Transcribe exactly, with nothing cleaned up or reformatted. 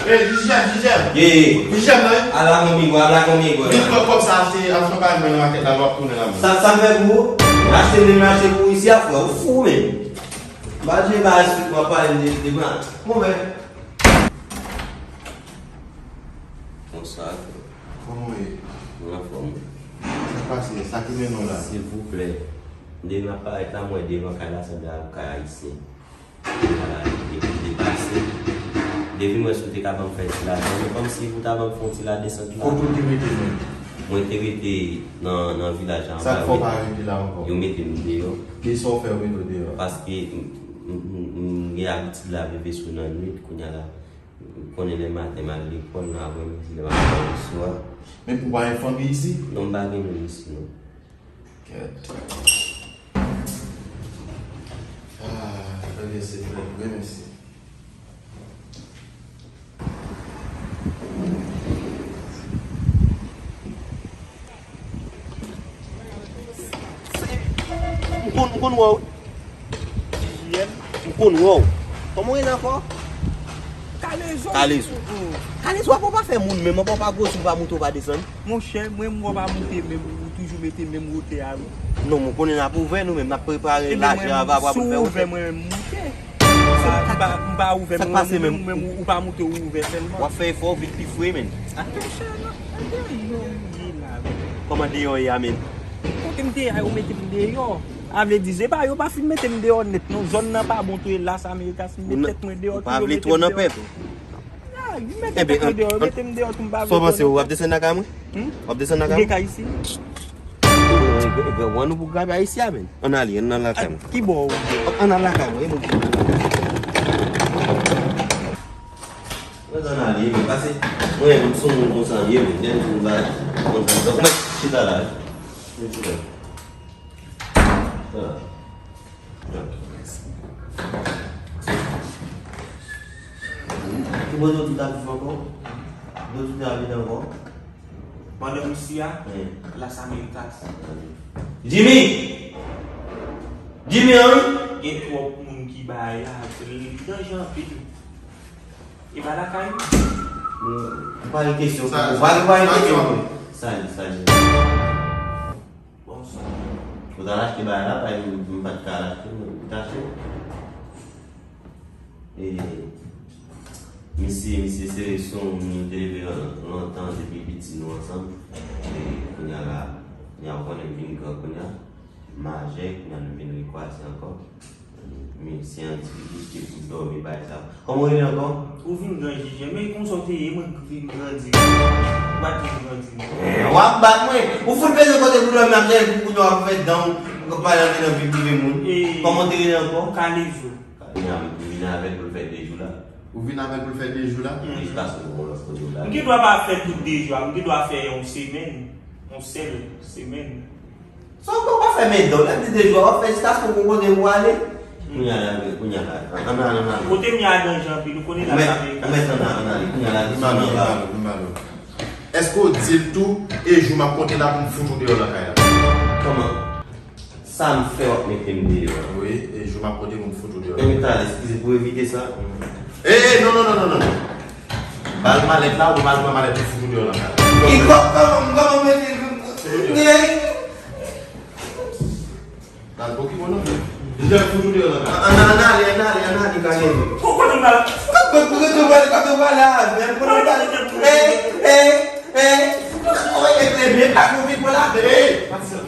Ey, Jijèm, Jijèm. Ye, ye. Jijèm nan, wi. Ala konmigo, ala konmigo. Vin pran kòb sa, achte, achte yon bagay nan makèt la, nou ap tounen la. Sa, sa m fè pou ou? M achte, m achte pou ou isi a, frè. Ou fou, menm. M pa jwe bagay sou, m ap pale de, de, de, bon, men. Bonswa, frè. Kòman w ye? Mwen anfòm. Sa k pase? Sa ki mennen w la? Silvouplè. M depi m ap parèt la, m wè devan kay la sanble ak kay ayisyen. Depi m pase, depi m wè si w te ka ban m fè ti lajan, men kòmsi pou w ta ban m fè yon ti ladesant la. Kote w te rete menm? Mwen te rete nan, nan vilaj la anba. Sa k fè w pa rete la ankò? Yo mete m deyò. Kisa w fè yo mete w deyò? Paske m, m, m, m gen abitid lave veso nan nwit, kounye a la, ou konnen lè maten m al lekòl, nan aprèmidi lè m al lekòl le swa. Men ou pa gen fanmi isi? Non, m pa gen moun isi, non. Kèt. Ah, trè byen, se vrè, vrè, mèsi. M konn, m konn wè w. M konn wè w. Kòman w rele ankò? Kalezo. Kalezo. Kalezo, apa w pa fè moun menm, apa w pa gwosi, w pa moute, w pa desann? Monchè, mwen, m wè w pa moute menm, ou toujou mete menm wotè a, wi. Non, mwen konnen n ap ouvè nou menm, n ap prepare lajan ava pou n fè wotè. Si w ouvè, mwen menm, m moute. M pa, m pa, m pa ouvè, mwen menm, ou pa moute, ou ouvè sèlman. W ap fè efò, w vin pi fre, menm. Atò, chè, non. Kòman deyò ye a, menm? Kote m te ye a, yo mete m deyò. A vle di, se pa yo pa fin mete m deyò nèt, non. Zòn nan pa bon tou, elas, Amerikas, m met tèt mwen deyò tou, yo mete m deyò tou. Ah, yo mete tèt mwen deyò, yo mete m deyò tou, m pa vle deyò. Sa w panse, w ap desann lakay mwen? Hmm? W ap desann lakay mwen? M gen kay isi. Ou an nou pou grabe ayisyen a, menm. Ann ale, ann al lakay mwen. Ki bò ou? Ann al lakay mwen, e moun ki. Mwen ann ale, men pase. Mwen, m se yon moun konsa m ye, men lè m di m bagay, mwen di, donk, mwen chita la, wi. Mwen chita. Chita la. Ki bò Dodou ta viv ankò? Dodou ta viv ankò? Pandan m isi a, Las Americas. Jimmy! Jimmy, an wi? Gen twòp moun ki bay la, li danje anpil. E pa lakay ou? M pa gen kesyon pou ou. Pa gen kesyon pou ou. Sali, sali. Bonswa. Ou t al achte bagay la, pa m pa t ka al achte, ou t achte. E, misye, misye se, se yon moun nou te leve lontan depi piti nou ansanm. E kounye a la, kounye a ou konnen m vin gran kounye a. M majè, kounye a nou vin rekwaze ankò. Men se yon ti kite pou dòmi bay sa. Kòman w rele ankò? Ou vin gran Jijèm, men konsa w te ye, mwen vin grandi. Ou pa t vin grandi, non. Eh, w ap bat mwen. Ou fout bezwen kote pou dòmi ap jere pou kounye w ap fè dan w, ou pale antre nan vi prive moun. Kòman w te rele ankò? Kalezo. Kalezo, m vin avè l pou l fè de jou la. Ou vin avè l pou l fè de jou la? Jiskaske w wè lòt kote w la. M gen dwa pa fè tout de jou a, m gen dwa fè yon semèn, yon sèl semèn. Sa w pa fè men dòl, lè m di de jou a, w ap fè jiskaske w gon kote pou ale. Kounye a la, kounye a la, ann ale, ann ale. Kote m ye a danje anpil, ou konnen la sa vle. Ou mèt ann ale, ann ale, kounye a la, desann anba. M ba l, m ba l. Èske w di l tou, e jou m ap konte la pou m fout ou deyò nan kay la? Kòman? Sa m fè w ap mete m deyò a? Wi, e jou m ap konte pou m fout ou deyò nan kay la. Enben, talè, eskize pou evite sa. E, e, non, non, non, non, non. Ba l malèt la, ou ba l pran malèt ou fout ou deyò nan kay la. E kò-, kòman, kòman mete m, e, Nan pokimon non. Deja fout ou deyò nan kay. Ann, ann ale, ann ale, ann ale, Kalezo. Kou kote m pral? Kou kote m pral, kote m pral la, menm kote m pral. Ey, ey, ey. Oye, bebe, pa nou vin pran la, bebe. Pati sa.